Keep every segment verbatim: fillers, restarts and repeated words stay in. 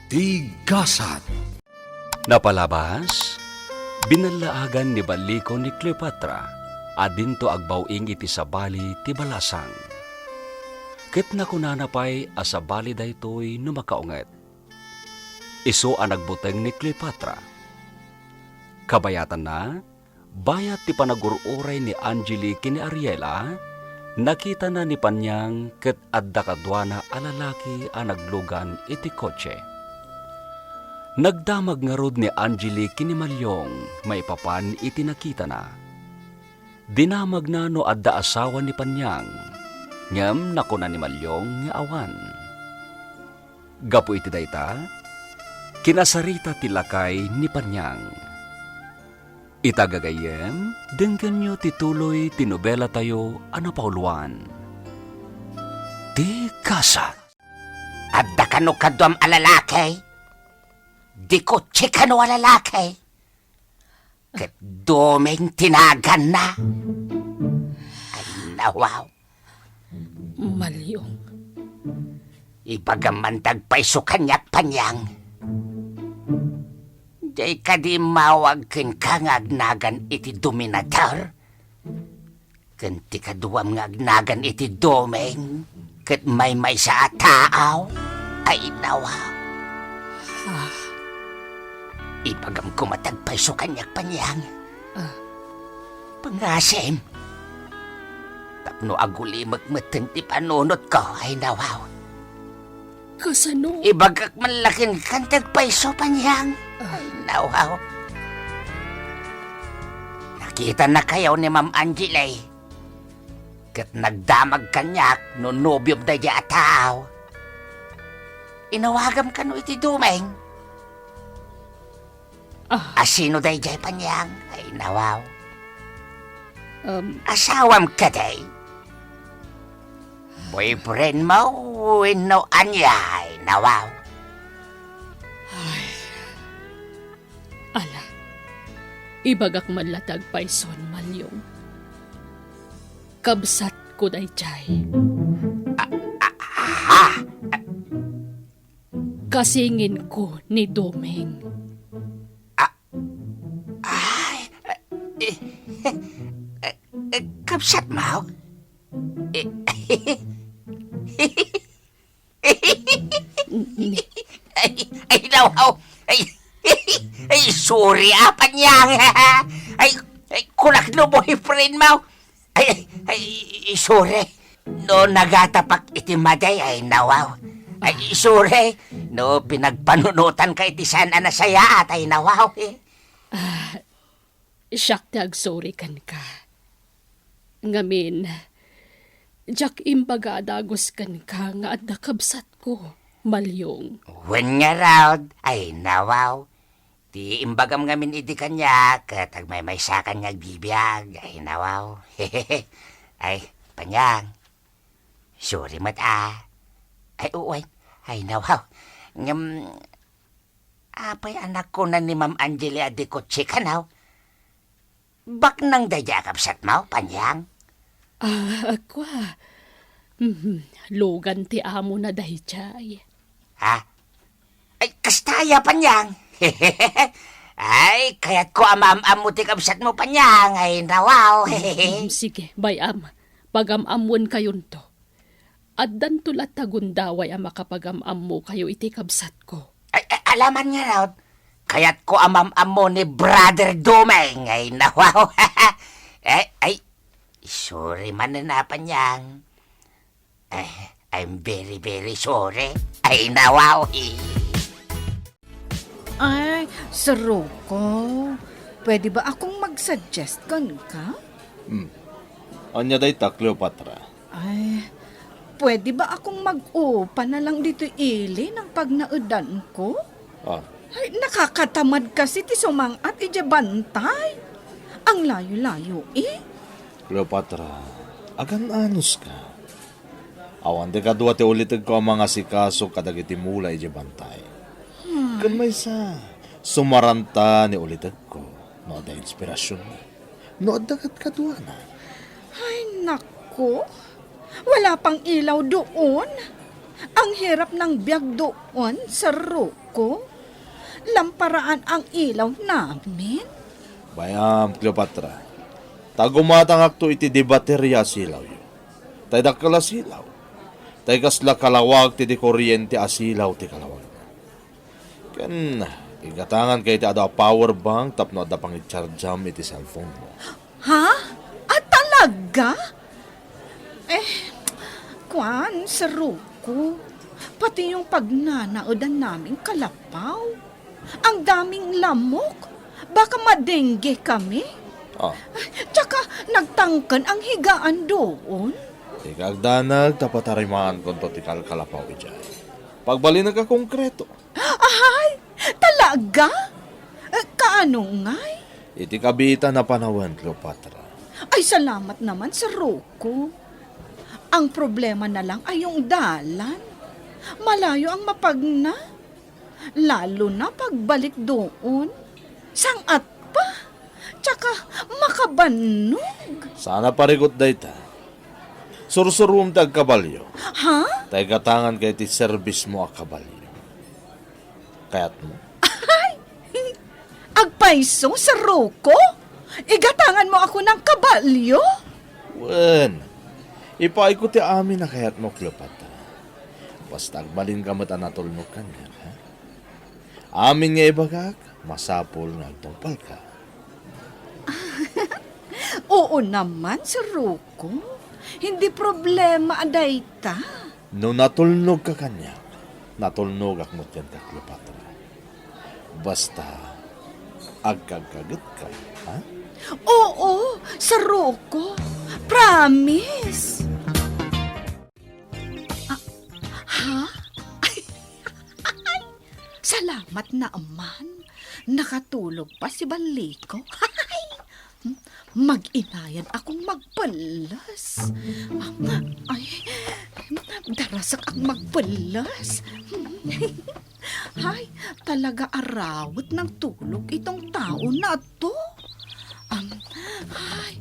Ti gasat. Napalabas, binallaagan ni ballikon ni Cleopatra a dinto agbaw-ing iti sabali ti balasang. Ket nakunana pay a sabali daytoy no makaunget. Isu a nagbuteng ni Cleopatra. Kabayatanna, bayat ti panagur-uray ni Angeli ken ni Ariela, nakitana ni Panyang ket adda kaduana a lalaki a naglugan iti kotse. Nagdamag ngarud ni Angeli ken ni Malyong maipapan iti nakitana. Dinamagna no adda asawa ni Panyang, ngem nakuna ni Malyong nga awan. Gapu iti dayta, kinasarita ti lakay ni Panyang. Ita gagayyem, denggenyo ti tuloy ti nobelatayo a napauluan, Ti Gasat. Adda kano kaduam a lalaki? Di kotse kano a lalaki? Ket Doming ti naganna. Ay, nawaw. Malyong. Ibagam man ti agpayso kaniak, Panyang. Diay kadi immawag kenka nga agnagan iti Dominador? Ken ti kaduam nga agnagan iti Doming ket maymaysa a tao? Ay, nawaw. Ah. Ibagam koma ti agpayso kaniak, Panyang. Ah. Pangasim. Tapno agulimek metten ti panunotko, ay, nawaw. Kasano? Ibagak man la kenka ti agpayso, Panyang. Ah. Ay, nawaw. Nakitanakayo ni Ma'am Angeli. Ket nagdamag kaniak no nobiom daydiay a tao. Inawagam kano iti Doming. Ah. Asino daydiay, Panyang? Ay, nawaw. Um, Asawam kadi? Boyfriend mo wenno ania? Ay, nawaw. Ay. Ala, ibagak man la ti agpayson, Malyong. Kabsatko daydiay. Ah, ah, ha? Kasinginko ni Doming. Ah, ay, eh, eh, eh, kabsatmo? Eh, ay, ay, nawaw. Ay, ay, sorry, ah, Panyang. Ay, ay, kunak no boyfriend mo. Ay, ay, ay, sorry. No nagatapak iti madi, ay, nawaw. Ay, sorry. No pinagpanunotanka iti saan a nasayaat, ay, nawaw. Ah, siak ti agsorry kenka. Ngamin, diak imbaga a dagus kenka nga adda kabsatko, Malyong. Wen ngarud, ay, nawaw. Ti imbagam ngamin idi kaniak, ket agmaymaysakan nga agbibiag. Ay, nawaw. Ay, Panyang. Sorry met, ah. Ay, uway. Ay, nawaw. Ngem, apay a nakuna ni Ma'am Angeli a di kotse kano? Baknang daydiay a kabsatmo, Panyang? Ah, kua. Mhm, lugan ti amona daydiay. Ha? Ay, kasta aya, Panyang? Ay, kayatko a maam-ammo ti kabsatmo, Panyang. Ay, nawaw. Mm, sige, bay-am. Pagam-ammoenkayonto. Addanto latta gundaway a makapagam-ammokayo iti kabsatko. Ay, ay, ala man ngarud. Kayatko a maam-ammo ni Brother Doming. Ay, nawaw. Ay, ay, sorry manen a, Panyang. Ay, I'm very, very sorry. Ay, nawaw. Ay, Sir Rocco, pwede ba akong mag-suggest kenka? Hmm. Ania dayta, Cleopatra? Ay, pwede ba akong mag-upa na lang ditoy ili nang pagnaedanko? Ah. Ay, nakakatamad kasi ti sumang-at idiay bantay. Ang layo-layo, eh. Cleopatra, agan-anos ka. Awan ti kadua ti ulitegko a mangasikaso kadagiti mula idiay bantay. Hmm. Ken maysa, sumaranta ni ulitegko no adda inspirasionna, no adda kadkaduana. Ay, nako. Wala pang ilaw doon. Ang hirap ng biag doon, Sir Rocco. Lamparaan ang ilaw namin. Bayam, Cleopatra. Tagumatangakto iti dibateria a silawyo. Tay dakkel a silaw. Tay kasla kalawag ti di kuryente a silaw ti kalawagna. Ken igatangan kay iti adu a power bank tapno adda pangicharjam iti cellphone mo. Ha? Ah, talaga? Eh, kuan, Sir Rocco, pati yung pagnanaedan naming kalapaw. Ang daming lamok. Baka madengge kami. Ah. Tsaka nagtangken ang higaan doon. Ika agdanag, ta patarimaankonto ti kalkalapaw idiay. Pagbalinka konkreto. Ahay, talaga? Eh, kaano ngay? Iti kabiitan a panawen, Cleopatra. Ay, salamat naman, Sir Rocco. Ang problema na lang ay yung dalan. Malayo ang mapagna. Lalo na pagbalik doon. Sangat pa. Tsaka makabannog. Sana parigot dayta. Sursuruem ti agkabalio. Ha? Ta igatangan kay ti serbis mo a kabalio. Kayat mo? Ay! Agpayso, Sir Rocco? Igatangan mo ako ng kabalyo? Wen, ipaay ko ti amin a kayat mo, Cleopatra. Basta agbalin ka met a natulnog kaniak, ha? Amin nga ibagak, masapul nga agtungpal ka. Oo naman, Sir Rocco. Hindi problema a dayta. No natulnog ka kaniak, natulnogak met kenka, Cleopatra. Basta, agkagkaget ka, ha? Oo, Sir Rocco. Promise. Ah, ha? Salamat naman. Nakatulog pa si Baliko. Mag-inayan akong magpellas. Ay, darasak ang magpellas. Ay, talaga arawet ng tulog itong tao na to. Um, ay,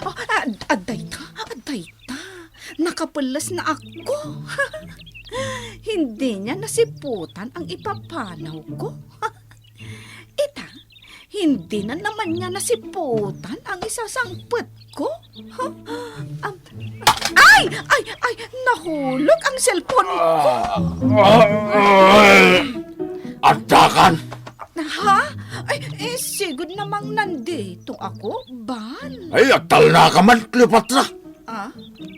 oh, ad- adday ta, adday ta. Nakapellas na ako. Hindi niya nasiputan ang ipapanaw ko. Ita, hindi na naman niya nasiputan ang isasangpet ko. Huh? Am-, ay! Ay! Ay! Nahulog ang cellphone ko! Ah, ah, ah, Addakan! Ha? Ay, eh, sigud namang nandito ako, Bal. Ay, agtalna ka man, Cleopatra. Ah?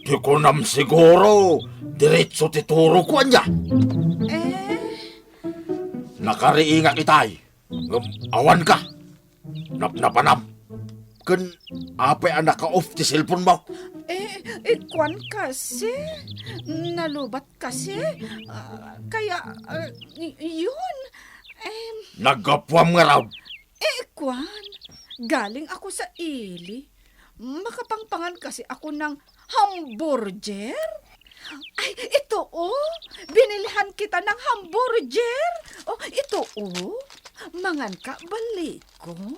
Di ko nam siguro, diretso ti turo ko anya. Eh? Nakariingak itay. Ngem awan ka. Napnapanam. Ken apay a naka-off ti cellphone mo? Eh, eh, kuan kasi. Nalubat kasi. Ah, kaya, ah, y- yun. Em, Naggapuam nga raw. Eh, kuan. Galing ako sa ili. Makapangpangan kasi ako ng hamburger. Ay, ito, oh. Binilihan kita ng hamburger. Oh, ito, oh. Mangan ka, Baliko.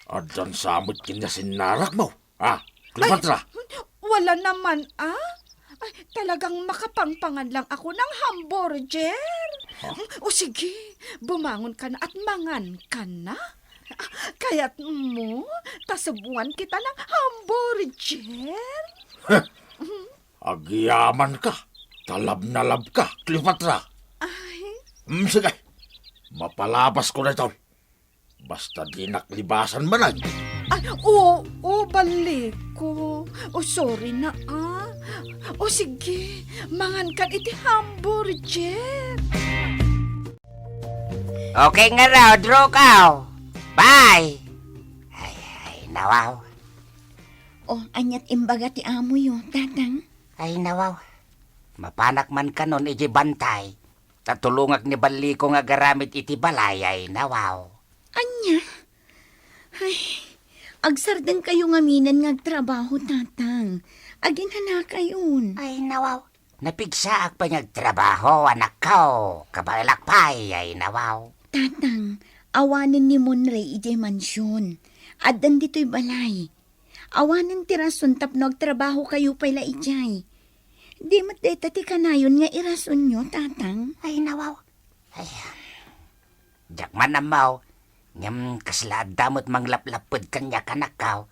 Addan sa met ken nasinnarak mo. Ah, Cleopatra. Ay, wala naman, ah. Ay, talagang makapangpangan lang ako ng hamburger. Ha? O sige, bumangon ka na at mangan ka na. Ah, kayat mo, tasubuan kita ng hamburger? Heh, agyaman ka. Talab na lab ka, Cleopatra. Ay. Mm, sige. Mapalabas ko na ito. Basta dinak libasan manen. Ay, oo, oo, Baliko. O, sorry na, ah. O, sige, mangan kan iti hamburger. Okay nga raw, Drokaw. Bye! Ay, ay, nawaw. O, aniat imbaga ti amoyo, Tatang? Ay, nawaw. Mapanak man kanon iti bantay. Ta tulongak ni Baliko nga agaramid iti balay, ay, nawaw. Ania? Ay, agsardengkayo ngaminen nga agtrabaho, Tatang. Aginanakayon. Ay, nawaw. Napigsaak pay nga agtrabaho, anakko. Kabaelak pay, ay, nawaw. Tatang, awanen ni Monray idiay mansion. Addan ditoy balay. Awanen ti rason tapno agtrabahokayo pay la idiay. Di met dayta ti kanayon nga irasonyo, Tatang? Ay, nawaw. Ay, diak man ammo, ngem kasla adda met manglaplapped kaniak, anakko.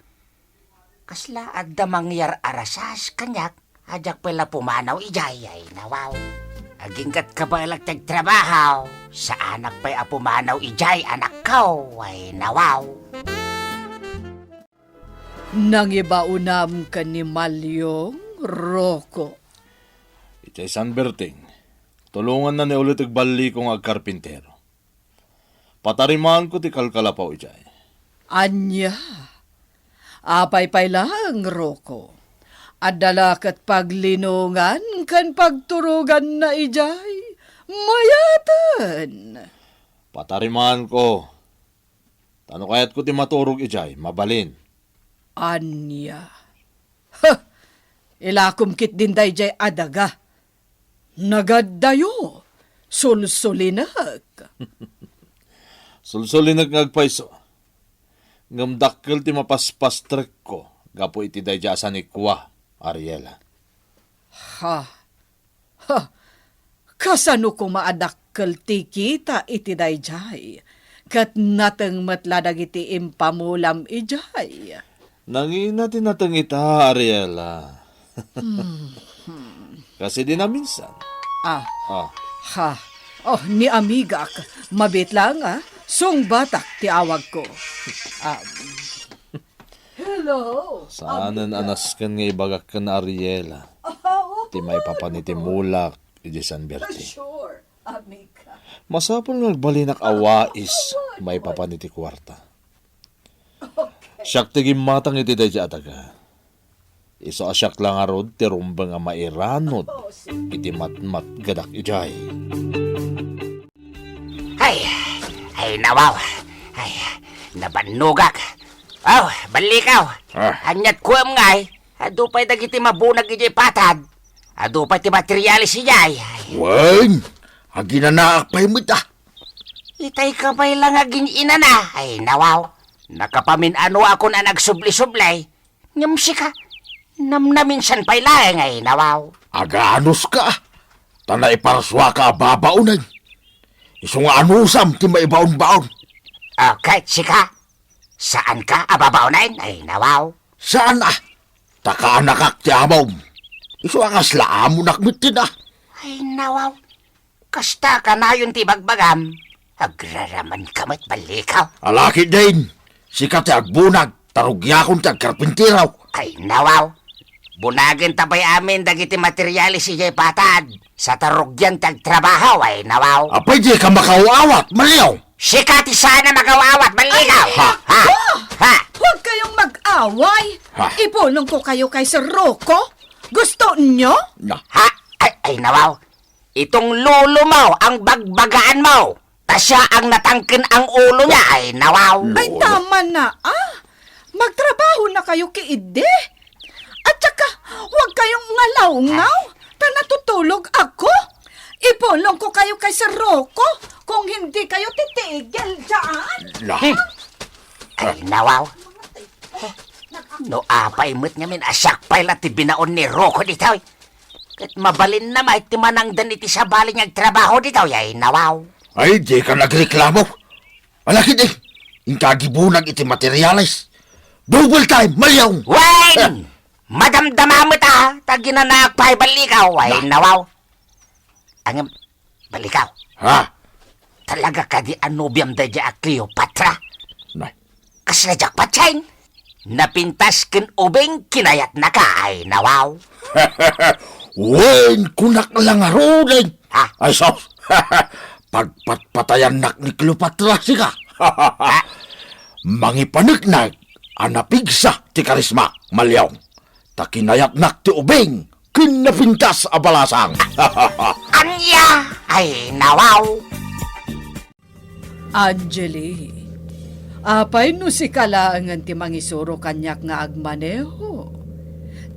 Kasla adda mangyar-arasas kaniak, a diak pay la pumanaw idiay, ay, nawaw. Aginggat kabaelak ti agtrabaho, saanak pay a pumanaw idiay, anakko, ay, nawaw. Nangibaonam ken ni Maliong, Rocco. Idiay San Berting, tulonganna ni Ulit ti balliko nga agkarpintero. Patarimanko ti kalkalapaw idiay. Ania? Apay pay laeng, Rocco? Adda la ket paglinongan ken pagturoganna idiay? Mayaten! Patarimanko. Ta no kayatko ti maturog idiay, mabalin. Ania? Ha! Ilakom ketdin daydiay a daga. Nagaddayo, sulsulinek. Sulsulinek nga agpayso. Ngem dakkel ti mapaspastrekko gapu iti daydiay a sanikua, Ariela. Ha! Ha! Kasano koma a dakkel ti kita iti daydiay? Ket nateng met la dagiti impamulam idiay. Nangina ti nateng ita, Ariela. Hmm. Kas idi naminsan. Ah. Ah. Ha. Oh, ni amigak, mabiit laeng, ah. Sungbatak ti awagko. Ah. Hello, Saanen a amiga. Nasken nga ibagak ken Ariela Ah, oo, ti maipapan iti oo. Mulak idiay San Berti. Sure, amiga. Masapul nga agbalinak a wais maipapan iti kuarta. Okay. Siak ti gimmatang iti daydiay a daga. Isu a siak la ngarud ti rumbeng a mairanod Oh, sige. Iti matmatgedak idiay. Ay, ay, nawaw. Ay, nabannogak. Aw, ballikaw. Ah. Aniat kuem ngay? Adu pay dagiti mabunag idiay patad. Adu pay ti materialis idiay. Ay. Wen, aginanaak pay met, ah. Itay ka pay lang agin-inana. Ay, nawaw. Nakapamin-anoakon a nagsubli-subli. Ngem sika, namnaminsan pay laeng, ay, nawaw. Aganuska, ta naiparsuaka a babaonen. Isu nga anusam ti maibaonbaon. Ah, ket sika, saanka a babaonen, ay, nawaw. Saan, ah, ta kaanakak ti amom. Isu a kasla amonak met ti na. Ay, nawaw. Kasta kanayon ti ibagbagam. Agraraman ka met, ballikaw. Ala ketdin, sika ti agbunag, ta rugiakon ti agkarpintero. Ay, nawaw. Bunagen ta pay amin dagiti materialis idiay patad. Sa ta rugian ti agtrabaho, ay, nawaw. Apay di ka makaw-awat, Maliong? Sika ti saan a makaw-awat, ballikaw. Ay, ha? Ha? Ha? Huwag kayong mag-away. Ha? Ipulong ko kayo kay Sir Rocco. Gusto nyo? Na. Ha? Ay, ay, nawaw. Itong lolo mo ang bagbagaan mo. Ta siya ang natangken ang ulo niya, ay nawaw. Ay, tama na, ah. Magtrabaho na kayo, kiidi. At saka, huwag kayong ngalawngaw. Ta natutulog ako. Ipulong ko kayo kay Sir Rocco kung hindi kayo titigil dyan. Na. Hmm. Ay, nawaw. No apay met ngamin a siak pay la ti binaon ni Rocco ditoy. Ket mabalin na met ti manangdan iti sabali nga agtrabaho ditoy, ay nawaw. Ay, di ka nagreklamo. Ala ketdi, inka agibunag iti materialis. Double time, Maliong! Wen! Ah. Madamdama met a, ta ginanaak pay, ballikaw, ay nawaw. Ngem, ballikaw. Ha? Talaga kadi a nobiam daydiay a Cleopatra? Nay. Kasla jackpot, Shane? Napintas ken ubing kinayatnaka, ay nawaw. Wen, kunak la ngaruden. Ha? Ay, sus. Pagpatpatayannak ni Cleopatra, sika. Ha? Mangipaneknek a napigsa ti karisma, Maliong. Ta kinayatnak ti ubing ken napintas a balasang. Ania? Ay, nawaw. Angeli, apay no sika laengen ti mangisuro kaniak nga agmaneho?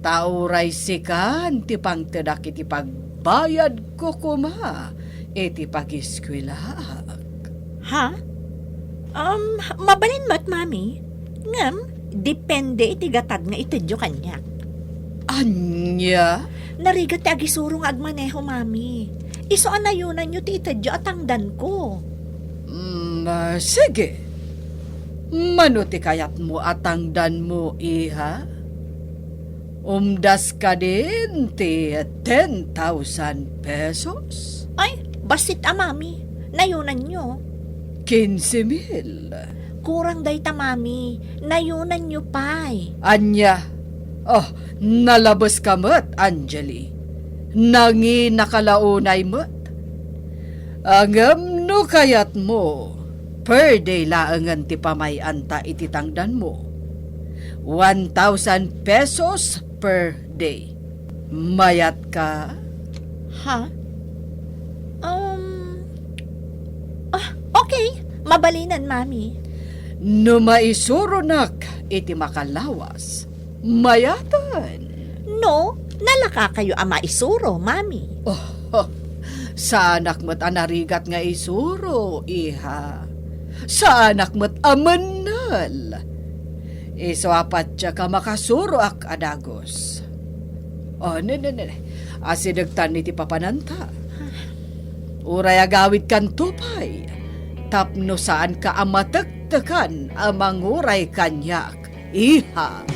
Ta uray sikan ti pangtedak iti pagbayadko koma iti pagiskuelaak. Ha? Um, mabalin met, Mami. Ngem, depende iti gatad nga itedyo kaniak. Ania? Narigat ti agisuro nga agmaneho, Mami. Isu a nayonanyo ti itedyo a tangdanko. Mm, ah, sige. Mano ti kayatmo a tangdanmo, iha? Umdas kadin ti ten thousand pesos? Ay, bassit a, Mami. Nayonanyo. Quince mil. Kurang dayta, Mami. Nayonanyo pay. Ania? Oh, nalabeska met, Angeli. Nanginakalaunay met. Ngem no kayatmo, per day laengen ti pamay-anta iti tangdanmo. One thousand pesos per day. Mayatka? Ha? Um, ah, okay. Mabalinen, Mami. No maisuronak iti makalawas, mayaten. No, nalaka kayo a maisuro, Mami. Oh, saanak met a narigat nga isuro, iha. Saanak met a mennel. Isu a patiek a makasuroak a dagus. Oh, ne, ne, ne, ne. Asidegtan iti papananta. Uray agawidkanto pay. Tapno saanka a matektekan a manguray kaniak, iha.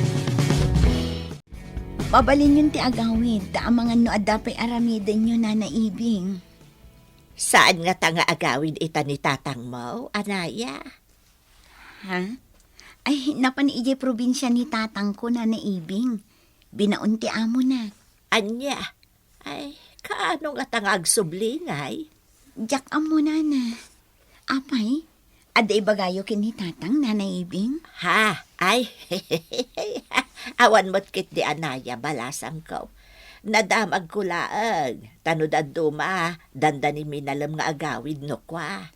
Mabalinyon ti agawid, ta amangan no adda pay aramidenyo, Nana Ibing. Saan ngata nga agawid ita ni tatangmo, anaya? Ha? Ay, napan idiay probinsia ni tatangko, Nana Ibing. Binaon ti amona. Ania? Ay, kaano ngata nga agsublingay? Diak ammo, Nana. Apay, adda ibagayo ken ni tatang, Nana Ibing? Ha? Ay, awan met ketdi, anaya, balasangko. Nadamagko laeng, ta no dadduma, dandanimi nalem nga agawid no kua.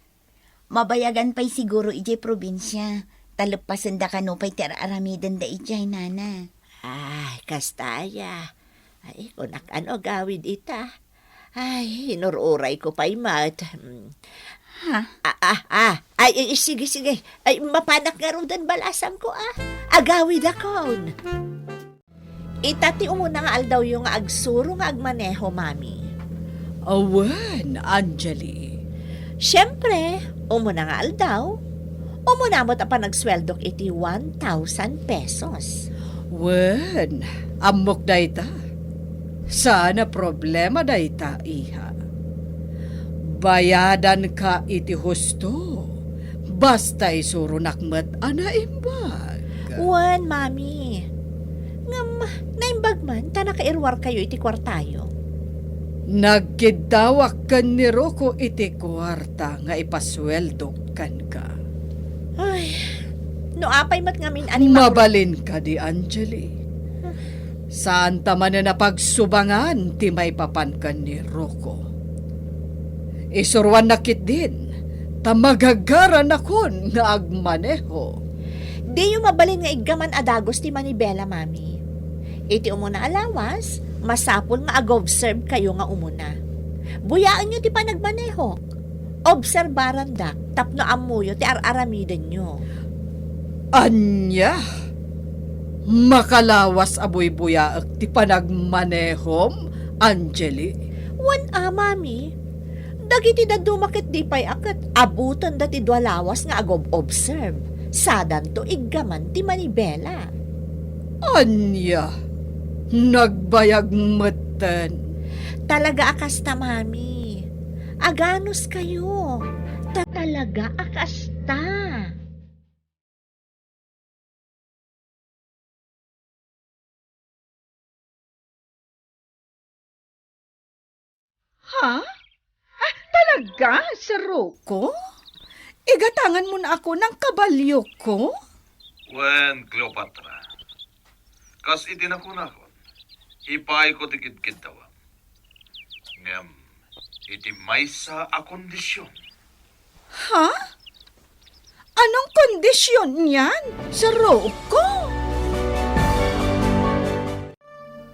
Mabayagan pay siguro idiay probinsia, ta leppasenda kano pay ti ar-aramidenda idiay, Nana. Ay, kasta aya. Ay, kunak, ano agawid ita? Ay, inur-urayko pay met. Mm. Ha? Ah, ah, ah. Ay, ay, sige, sige. Ay, mapanak ngaruden, balasangko, ah. Agawidakon. Ita ti umuna nga aldawyo nga agsuro nga agmaneho, Mami. Awen, Angeli. Siempre, umuna nga aldaw, umuna met a panagsueldok iti one thousand pesos. Wen, ammok dayta. Saan a problema dayta, iha. Bayadanka iti husto. Basta isuronak met a naimbag. Wen, Mami. Ngem, naimbag man ta nakairuarkayo iti kuartayo. Nagkiddawak ken ni Rocco iti kuarta nga ipasueldok kenka. Ay, no apay met ngamin a ni Mauro. Mabalin kadi, Angeli. Saanta manen a pagsubangan ti maipapan ken ni Rocco. Isuruannak ketdin, ta magagaranakon nga agmaneho. Diyo mabalin nga iggaman a dagus ti manibela, Mami. Iti umuna a lawas, masapul nga agobserb kayo nga umuna. Buyaenyo ti panagmanehok. Obserbarandak tapno ammoyo ti ar-aramidenyo. Ania? Makalawas a buybuyaek ti panagmanehom, Angeli? Wen a, Mami. Dagiti dadduma ketdi pay a ket abutenda ti dua lawas nga agob-obserb. Sadanto iggaman ti manibela. Ania? Nagbayag metten? Talaga a kasta, Mami. Aganuskayo. Ta talaga a kasta. Ha? Ah, talaga, Sir Rocco? Igatanganmo na ako ng kabalyoko? Wen, Cleopatra, kas iti nakunakon, ipayko ti kidkiddawam. Ngem iti maysa a kondisyon. Ha? Anong kondisyon niyan, Sir Rocco?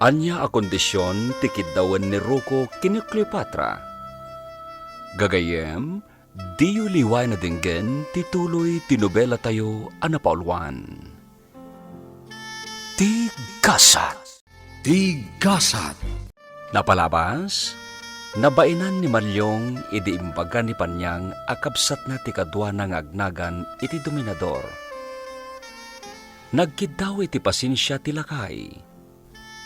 Ania a kondisyon ti kiddawen ni Rocco ken ni Cleopatra? Gagayyem, diyo liwayan a denggen ti tuloy ti nobelatayo a napauluan. Ti Gasat. Ti gasat. Napalabas, nabainan ni Malyong idi imbaga ni Panyang a kabsatna ti kaduana nga agnagan iti dominador. Nagkiddaw iti pasensia ti lakay,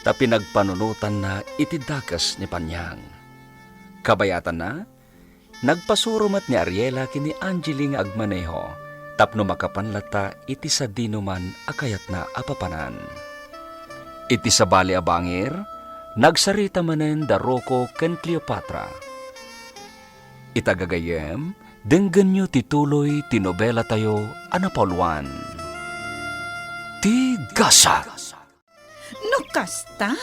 ta pinagpanunotanna iti dakes ni Panyang. Kabayatanna, nagpasuro met ni Ariela ken ni Angeli nga agmaneho tapno makapan latta iti sadinoman a kayatna a papanan. Iti sabali a bangir, nagsarita manen da Rocco ken Cleopatra. Ita gagayyem, denggenyo ti tuloy ti nobelatayo a napauluan. Ti Gasat. No kasta,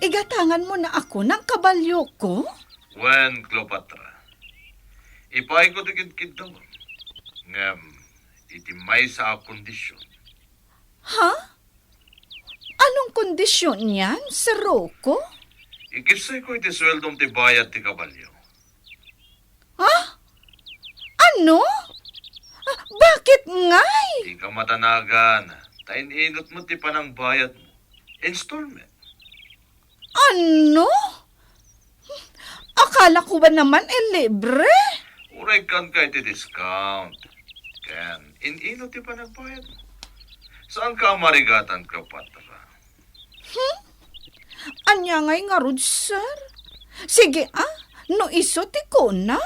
igatanganmo na ako ng kabalyoko? Wen, Cleopatra, ipaayko ti kidkiddawem, ngem iti maysa a kondisyon. Ha? Anong kondisyon yan, Sir Rocco? Ikissayko iti sueldom ti bayad ti kabalyo. Ha? Ano? Ah, bakit ngay? Dika matanagan, ta in-inutmo ti panangbayadmo. Installment. Ano? Akala ko ba naman e libre? Uray kan ka iti discount. Ken, in-inut ti panagbayadmo. Saan ka a marigatan, Cleopatra? Hmm? Ania ngay ngarud, sir? Sige, ah, no isu ti kunam.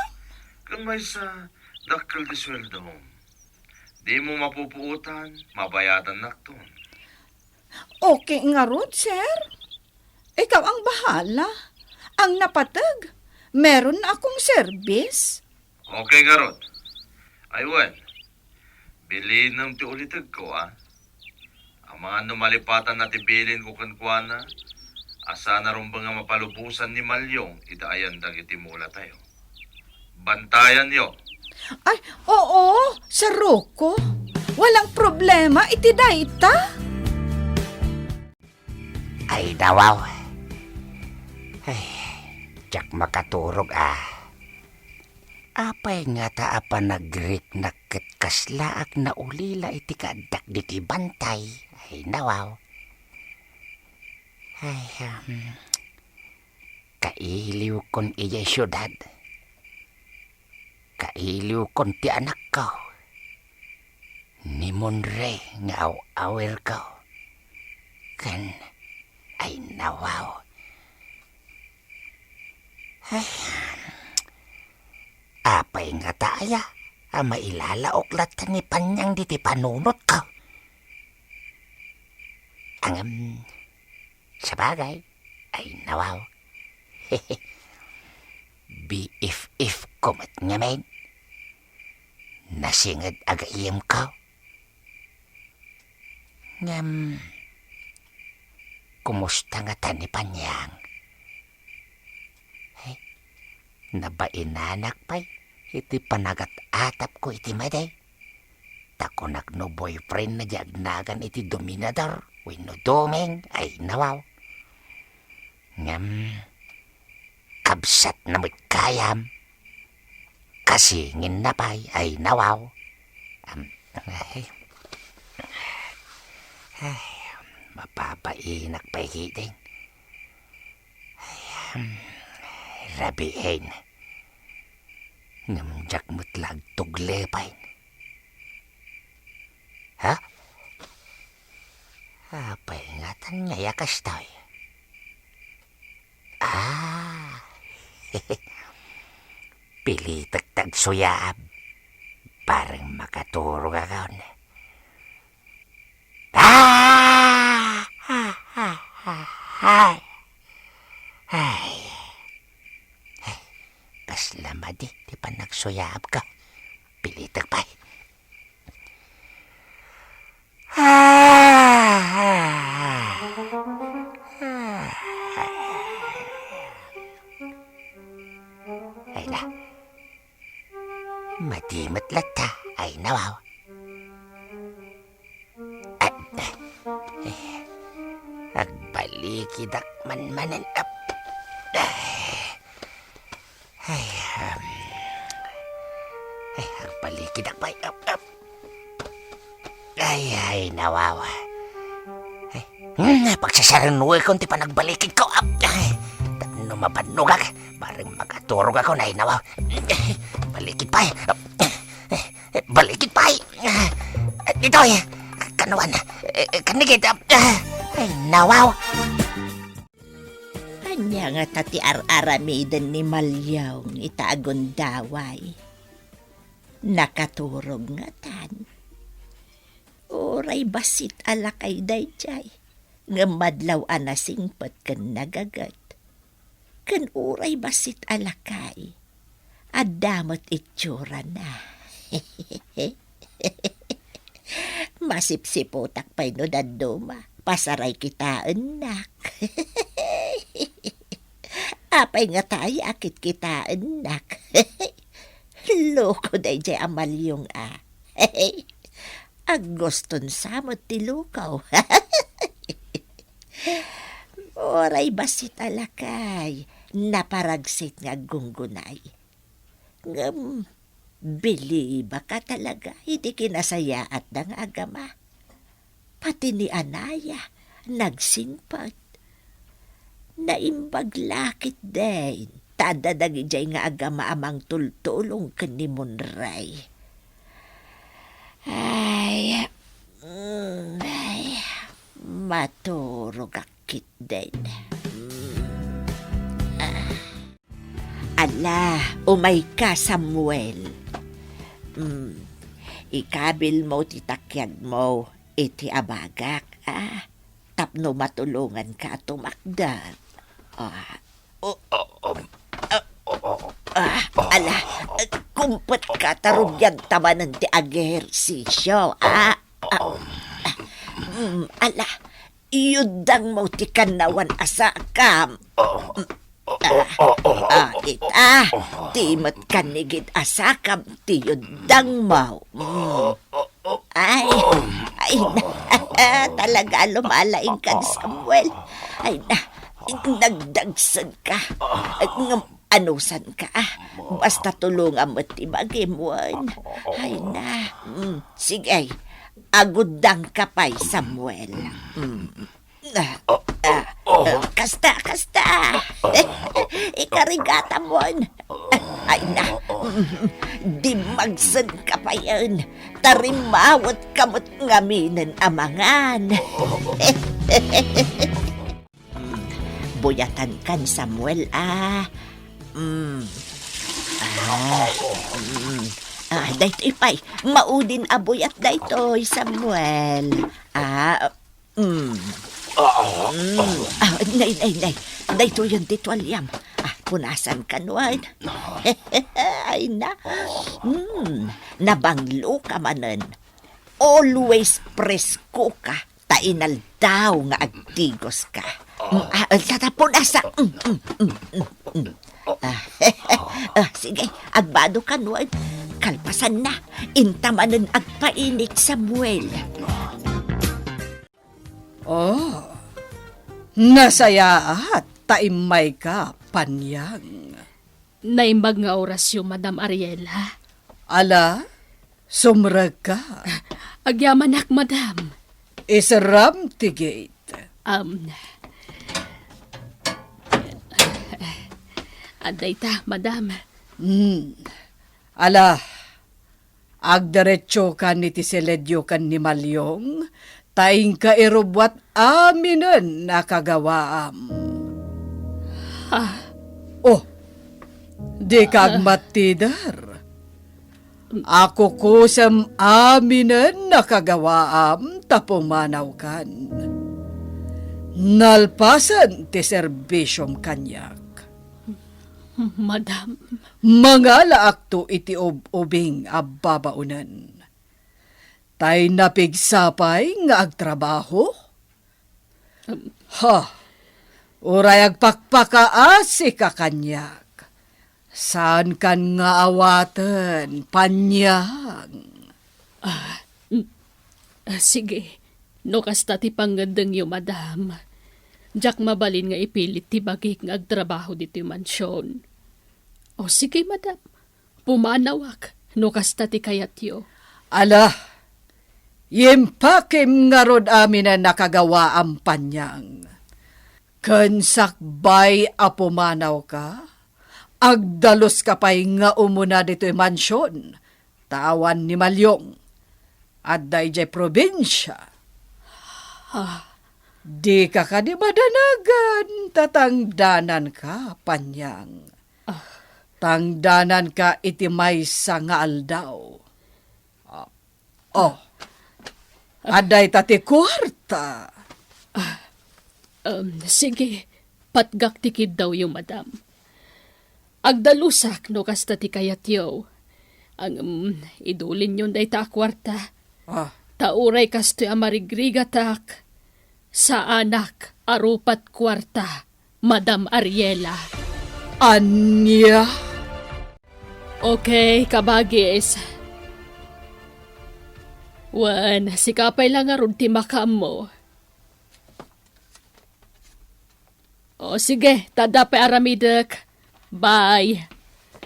Ken maysa, dakkel ti sueldom. Dimo mapupuotan, mabayadannakton. Okay ngarud, sir. Ikaw ang bahala. Ang napateg, meron na akong serbis. Okay ngarud. Ay wen, bilinem ti ulitegko, a? Amangan no malipatanna ti bilinko kenkuana, a saan a rumbeng a mapalubosan ni Malyong iti ayan dagiti mulatayo. Bantayanyo. Ay, oo, Sir Rocco. Walang problema iti dayta. Ay, nawaw. Ay, diak makaturog, a. Apay ngata a panagriknak ket kaslaak naulila iti kaaddak ditoy bantay? Ay, nawaw. Ay, um, kailiwkon idiay siudad. Kailiwkon ti anakko. Ni Monre nga aw-awirko. Ken, ay, nawaw. Ay, apay ngata aya a mailalaok latta ni Panyang ditoy panunotko? Ngem, sabagay, ay, nawaw. B F F ko met ngamin. Nasinged a gayyemko. Ngem, kumusta ngata ni Panyang? Ay, nabainanak pay iti panagat-atapko iti madi. Ta kunak no boyfriend na di agnagan iti dominador wenno doming, ay, nawaw. Ngem, kabsatna met gayam. Kasinginna pay, ay, nawaw. Am, ay. Ay, mapapainak pay ketdin. Ay, am, rabiin. Ngem diak met la agtuglipay. Ha? Apay ngatan ngay a kastoy? Ah. Pilitek ti agsuyaab. Bareng makaturogakon. Ah! Ay. Ay. Ay. Kasla madi ti panagsuyaabko. Pilitek pay. Ay na. Madi met latta. Ay, nawaw. Ay, ay. Agbalikidak man manen. Ap. Ay. Ay, um, ay, agbalikidak pay. Ap, ap. Ay, ay, nawaw. Ay, Hmm, pagsasarnuekon ti panagbalikidko. Ay, tapno mabannogak, bareng magaturogakon, ay nawaw. Balikid pay. Balikid pay. Ditoy, kanuan, kannigid. Ay, nawaw. Ania ngata ti ar-aramiden ni Malyong ita a gundaway? Nakaturog ngatan. Uray bassit a lakay daydiay, ngem madlaw a nasingpet ken nagaget. Ken uray bassit a lakay, adda met itsurana. Masipsiputak pay no dadduma, pasaray kitaennak. Apay ngata a kitkitaennak? Loko daydiay a Malyong a. Aguston sa met ti lukaw. Uray bassit a lakay, naparagsit nga aggunggunay. Ngem, bilibaka talaga iti kinasayaatda nga agama. Pati ni Anaya, nagsingpet. Naimbag la ketdin, ta adda dagidiay nga agama a mangtultulong ken ni Monray. Ay, mm, ay, maturogak ketdin. Mm. Ah. Ala, umayka, Samuel. Mm, ikabilmo ti takiagmo iti abagak, a, tapno matulonganka a tumakder. A, o, o, a, a, ala, kumpetka ta rugianta manen ti agehersisio, a, a, mm, ala, yuddangmo ti kannawan a sakam. A, a, ita, ti met kannigid a sakam ti yuddangmo. Mm. Ay, ay na, talaga lumalaingkan, Samuel. Ay na, nagdagsenka. Ngem anusanka, a. Basta tulongam met ti bagim, wen. Ay na, mm, sige, aguddangka pay, Samuel. Mm. Ah, ah, ah, kasta, kasta. Ikarigatam, wen. Ay na, mm, dimmagsenka payen. Ta rimmawetka met ngaminen a mangan. Mm, buyatankan, Samuel, a. Mm. A, mm. A, daytoy pay. Maudin a buyat daytoy, Samuel. A, mm. Mm. A, nay, nay, nay. Daytoyen ti tualiam. A, punasankan, wen. Ay na. Mm. Nabangloka manen. Always preskoka. Ta inaldaw nga agtigoska. Mm, a, a, tata, punasa. Mm, mm, mm, mm, mm. A, a, sige, agbadokan, wen. Kalpasanna, inta manen agpainit, Samuel. Oh, nasayaat ta immayka, Panyang. Naimbag nga orasyo, Madam Ariela. Ala, sumrekka. Agyamanak, Madam. Iserram ti gate. Um, adda ita, Madam. Hmm. Ala, agderetsokan iti siledyo ken ni Malyong, ta inka irubbuat aminen a kagawaam. Ha? Oh, dika agmattider. Akukusem aminen a kagawaam ta pumanawkan. Nalpasen ti serbisiom kaniak. Madam. Mangalaakto iti ub-ubing a babaonen. Tay napigsa pay nga agtrabaho? Um. Ha! Uray agpakpakaasika kaniak. Saankan nga awaten, Panyang. Ah, mm, ah, sige. No kasta ti pangngeddengyo, Madam, diak mabalin nga ipilit ti bagik nga agtrabaho ditoy mansion. O, sige, Madam. Pumanawak no kasta ti kayatyo. Ala, Yimpakim ngarud amin a nakagawaam, Panyang. Ken sakbay a pumanawka, agdaluska pay nga umuna ditoy mansion, ta awan ni Maliong. Adda idiay probinsia. Ah. Dika kadi madanagan, ta tangdananka, Panyang. Ah. Tangdananka iti maysa nga aldaw. Ah, oh, adda ita ti kuarta. Ah, um, sige, patgak ti kiddawyo, madam. Agdalusak no kasta ti kayatyo. Ngem, idulinyon dayta a kuarta. Ah. Ta uray kastoy a marigrigatak, saanak a rupat kuarta, Madam Ariela. Ania? Okay, kabagis. Wen, sika pay la ngarud ti makaammo. O, sige, ta adda pay aramidek. Bye.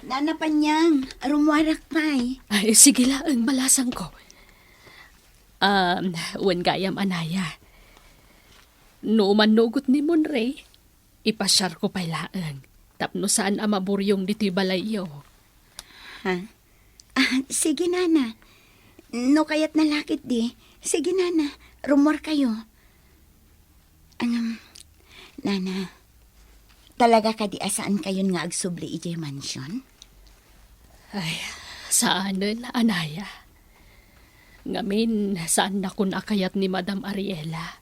Nana Panyang, rummuarak pay. Ay, sige laeng, balasangko. Um, wen gayam, anaya. No umannugot ni Monray, ipasiarko pay laeng, tapno saan a maburyong ditoy balayyo. Ha? Ah, sige, nana. No kayatna la ketdi, sige, nana, rummuarkayo. Ngem, nana, talaga kadi a saankayon nga agsubli idiay mansion? Ay, saanen, anaya. Ngamin, saannakon a kayat ni Madam Ariela.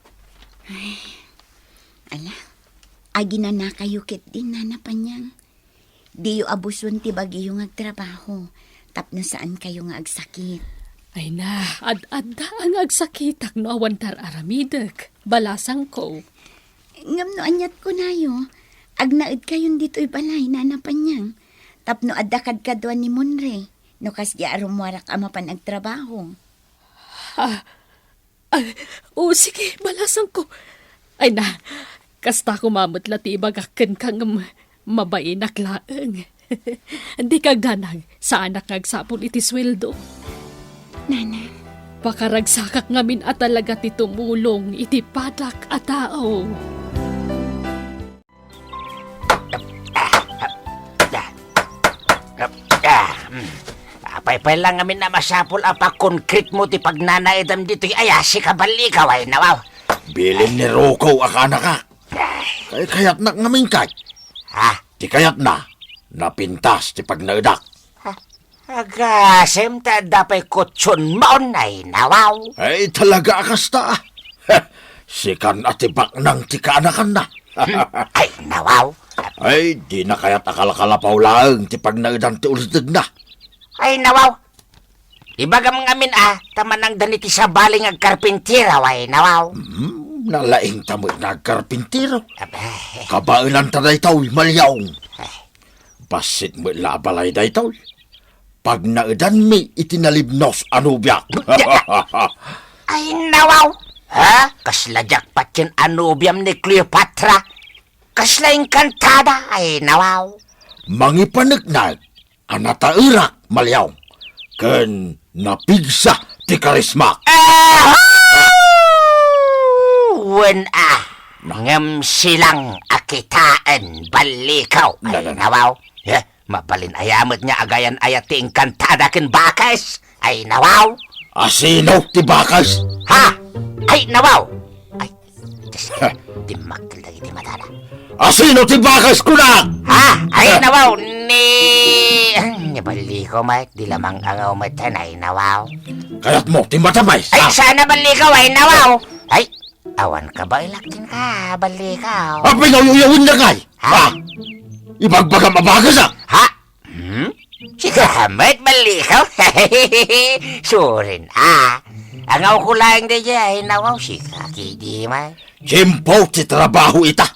Ay, ala, aginanakayo ketdin, nana Panyang. Diyo abuson ti bagiyo nga agtrabaho, tapno saankayo nga agsakit. Ay na, ad-adda nga agsakitak no awan tar-aramidek, balasangko. Ngem no aniat kunayo, agnaedkayon ditoy balay, nana Panyang, tapno adda kadkaduan ni Monray, no kasdi a rummuarak a mapan agtrabaho. Ah, Ay, o, sige, balasangko. Ay na, kasta koma met la ti ibagak kenka ngem mabainak laeng. Dika agdanag, saanak nga agsapul iti sueldo. Nana. Pakaragsakak ngamin a talaga ti tumulong iti padak a tao. Ah, mm. Apay pay la ngamin a masapul a pakonkritmo ti pagnanaedam ditoy aya, sika Ballikaw, ay nawaw. Bilin ni Ruko a kaanakak. Ay. Kay kayatnak ngamin kay. Ha? Ti kayatna, napintas ti pagnaedak. Ha? Agasem ta adda pay kutson maon, ay nawaw. Ay, talaga a kasta. Sikan a ti baknang ti kaanakanna. Hmm, ay nawaw. Ay, dina kayat a kalkalapaw laeng ti pagnaedan ti ultedna. Ay nawaw. Ibagam ngamin a, ta manangdan iti sabali nga agkarpintero, ay nawaw. Hmm, nalaing ta met nga agkarpintero. Abe. Kabaelan ta daytoy, Maliong. Ay. Bassit met la a balay daytoy. Pagnaedanmi iti nalibnos a nobiak. Ay, nawaw! Ha? Kasla jackpot ken a nobiam ni Cleopatra. Kasla engkantada, ay, nawaw. Mangipaneknek a nataerak, Maliong, ken napigsa ti karismak. Ah! Wen a, ngem silang a kitaen, Ballikaw, ay, nawaw. Eh, Mabalin aya met nga agayan aya ti engkantada ken bakes? Ay, nawaw! Asino ti bakes? Ha? Ay, nawaw! Ay, Diyos ko, dimmakkel dagiti matana. Asino ti bakes, kunak? Ha? Ay, nawaw! Ni, ni Ballikaw met, di lamang angaw met, ay, nawaw! Kayatmo ti matabay, ay, ha? Sana Ballikaw, ay, nawaw! Ay, Awan ka ba ilaktin ka, Ballikaw? Apay nga uyawin na kay? Ha? Ha? Ibagbagam a bakes, ah! Ha? Hmm? Sika met, Ballikaw? Surin, ah. Angaw ko laeng daydiay, nawaw, sika, kidi man. Tiempo ti trabaho ita.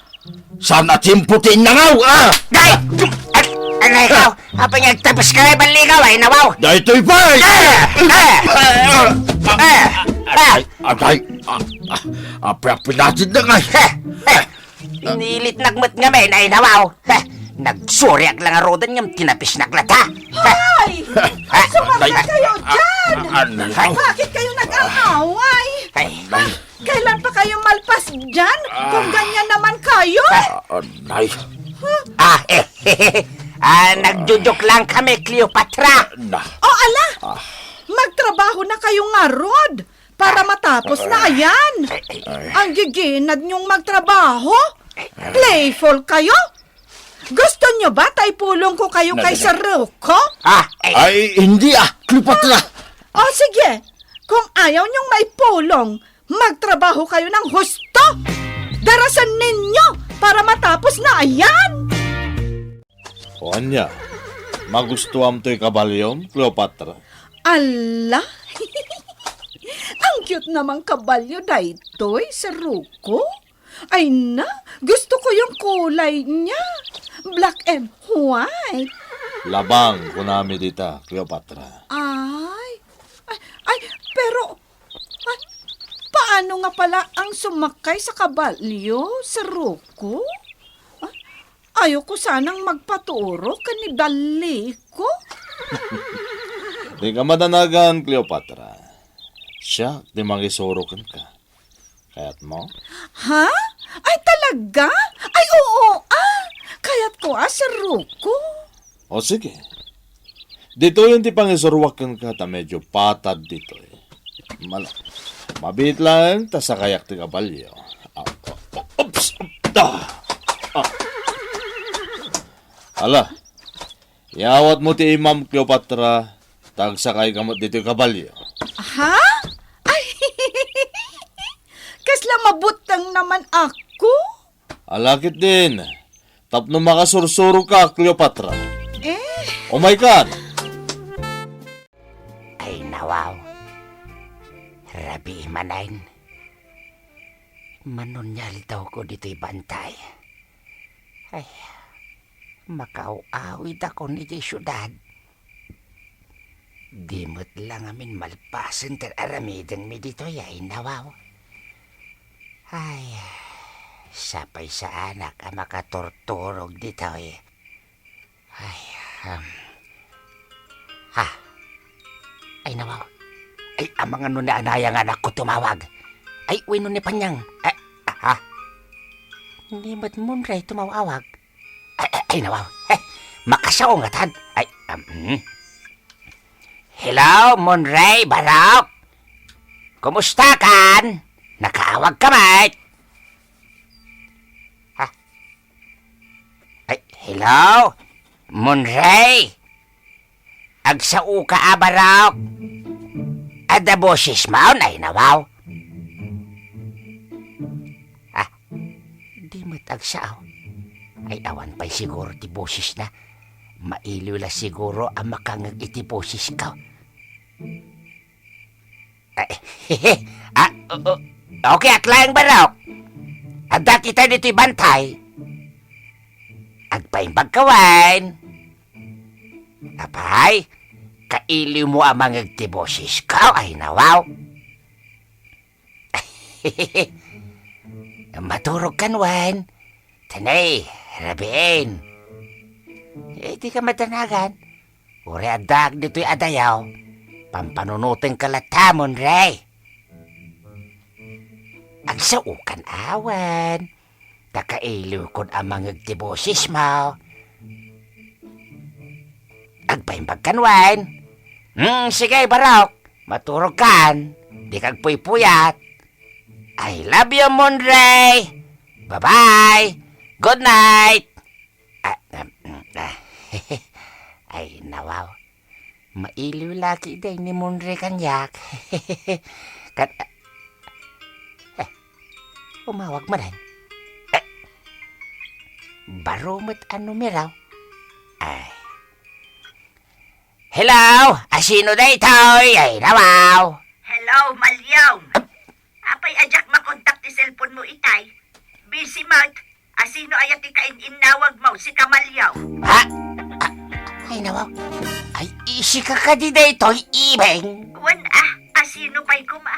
Saan a tiempo ti innangaw, ah? Ay! An-, anay ka? Apay nga agtabes ka, Ballikaw, ay, nawaw? Daytoy pay! Ah! Ah! Ah! Ah! Ay, agay, ah, ah, apay a pinatid na ngay? Heh! Heh! Inilitnak met ngamin, ay, nawaw! Heh! Nagsuriak lang a roden ngem tinapisnak latta! Heh! Ay! Heh! Ay, sumakit kayo dyan! Anay. Bakit kayo nag-aaway? Ay. Ah, kailan pa kayo malpas dyan? Kung ganyan naman kayo? Ah, anay. Ah, eh, ah, nagjo-joke lang kami, Cleopatra. Na. O, ala! Ah. Magtrabaho na kayo ngarud para matapos na ayan. Ay, ay, ay. Ang giginad niyong magtrabaho? Playful kayo? Gusto niyo ba ta ipulong ko kayo kay Sir Ruko? Ah, ay. Ay, hindi ah, Cleopatra. O sige, kung ayaw niyong maipulong, magtrabaho kayo ng husto. Darasan ninyo para matapos na ayan. O ania, magustuam toy kabalyom, Cleopatra? Ala! Ang cute namang kabalyo daytoy, Sir Ruko. Ay na, gusto ko yung kulay niya. Black and white. Labang, kunami dita, Cleopatra. Ay, ay, ay, pero, ay, paano nga pala ang sumakay sa kabalyo, Sir Ruko? Ay, ayoko sanang magpaturo ken ni Baliko. Dika madanagan, Cleopatra. Siak ti mangisuro kenka. Kayat mo? Ha? Ay, talaga? Ay, oo, ah. Kayat ko, ah, Sir Ruko. O, sige. Ditoyen ti pangisuruak kenka ta medyo patad ditoy. Mal-, mabiit laeng ta sakayak ti kabalyo. Ah, ah, oops! Ah, ah. Ala, iyawat mo ti imam, Cleopatra, ta agsakay ka met ditoy kabalyo. Ha? Ay, kasla mabuteng naman ako? Ala ketdin, tapno makasursuro ka, Cleopatra. Eh? Umaykan! Ay, nawaw. Rabii manen. Mano nga aldawko ditoy bantay. Ay, makaaw-awidakon idiay siudad. Di met la ngamin malpasen ti ar-aramidengmi ditoy, ay, nawaw. Ay, sapay saanak a makaturturog ditoy. Ay, um. Ha? Ay, nawaw. Ay, amangan no ni Anay nga anakko tumawag. Ay, wenno ni Panyang. Ay, ha? Ni met Monray tumaw-awag. Ay, ay, ay, nawaw. Eh, makasao ngatan. Ay, um, hmm. Hello, Monray, Barok. Kumusta kan? Nakaawag ka met? Ha? Ay, hello? Monray? Agsao ka a, Barok? Adda boses maon, ay, nawaw? Ah, di met agsao. Ay, awan pay siguro ti bosesna. Mailiw la siguro a makangngeg iti bosesko. Ay, ah, o-, o-, okay, ak laeng, Barok. Adda kita ditoy bantay. Agpaimbag ka wen. Apay, kailiwmo a mangngeg ti bosesko, ay, nawaw. Maturog kan wen. Tanay, rabiin. Eh, di ka madanagan. Uray addaak ditoy a dayaw, pampanunotenka latta, Monray. Agsao kan awan, ta kailiwkon a mangngeg ti bosesmo. Agpaimbag kan wen. Hmm, sige, Barok. Maturog kan. Di ka agpuypuyat. I love you, Monray. Bye-bye. Good night. Ah, um, mm, ah. Ay, nawaw. Mailiw la ketdi ni Monray kaniak. Kat-, eh, umawag manen. Eh, baro met a numero. Ay. Hello? Asino daytoy? Ay, nawaw. Hello, Malyong. Apay a diak makontak ti cellphone mo itay? Busy met. Asino aya ti kain-innawag mo, si Kamalyo? Ha? Ah, ay, nawaw. Ay, isika kadi daytoy, Ibeng? Wen, ah, asino pay koma?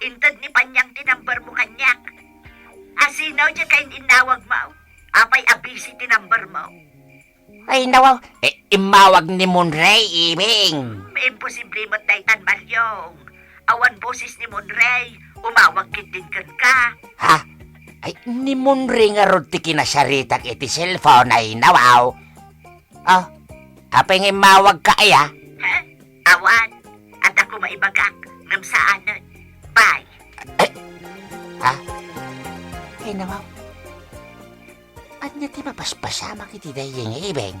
Inted ni Panyang ti number mo kaniak. Asino ti kain-innawag mo? Apay a busy ti number mo? Ay, nawaw. Eh, immawag ni Monray, Ibeng. Imposible met daytan, Malyong. Awan boses ni Monray, umawag ketdin kenka. Ha? Ay, ni Monray ngarud ti kinasaritak iti cellphone, ay nawaw. Oh, apay nga immawagka aya? Ha? Awan. Adda koma ibagak, ngem saanen. Bye. Ay, ha? Ay, nawaw. Ania ti mapaspasamak iti daydiay nga ibing?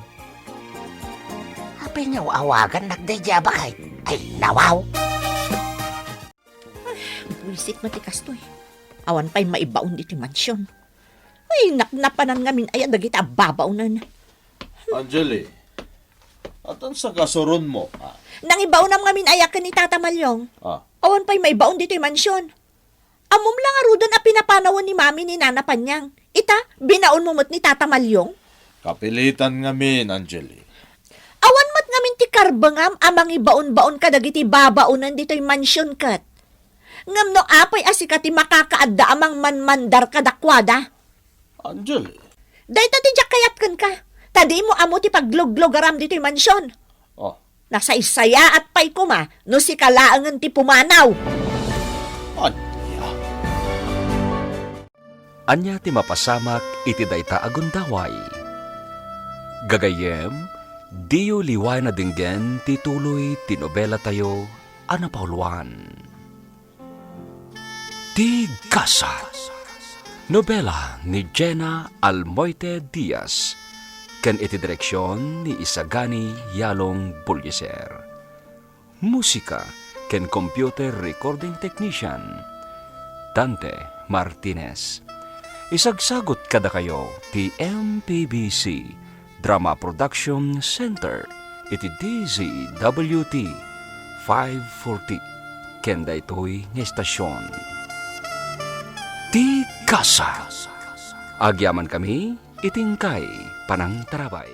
Apay nga awagannak daydiay a baket? Ay, nawaw! Buisit met ti kastoy. Awan pay maibaon ditoy mansion. Ay, napnapanan ngamin aya dagiti a babaonen. Angeli, atan sa kasuronmo, ah? Nangibaonam ngamin aya ken ni Tata Malyong. Ah. Awan pay maibaon ditoy mansion. Ammom la ngaruden a pinapanawen ni Mami ni Nana Panyang. Ita, binaonmo met ni Tata Malyong? Kapilitan ngamin, Angeli. Awan met ngamin ti karbengam a mangibaonbaon kadagiti babaonen ditoy mansion ket. Ngem no apay a sika ti makakaadda a mangmanmandar kadakuada? Angeli. Dayta ti diak kayat kenka. Ta dimo ammo ti pagluglugaram ditoy mansion. Oh. Nasaysayaat pay koma no sika laengen ti pumanaw. Ania? Ania ti mapasamak iti dayta a gundaway? Gagayyem, diyo liwayan a denggen ti tuloy ti nobelatayo a napauluan. Ti Gasa. Nobela ni Jena Almoite Diaz, ken iti direksion ni Isagani Yalong Bullieser. Musika ken computer recording technician, Dante Martinez. Isagsagut kadakayo ti M P B C Drama Production Center iti D Z W T five forty ken daytoy nga estasion. Ti Kasa. Agyamankami iti inkay panangtarabay.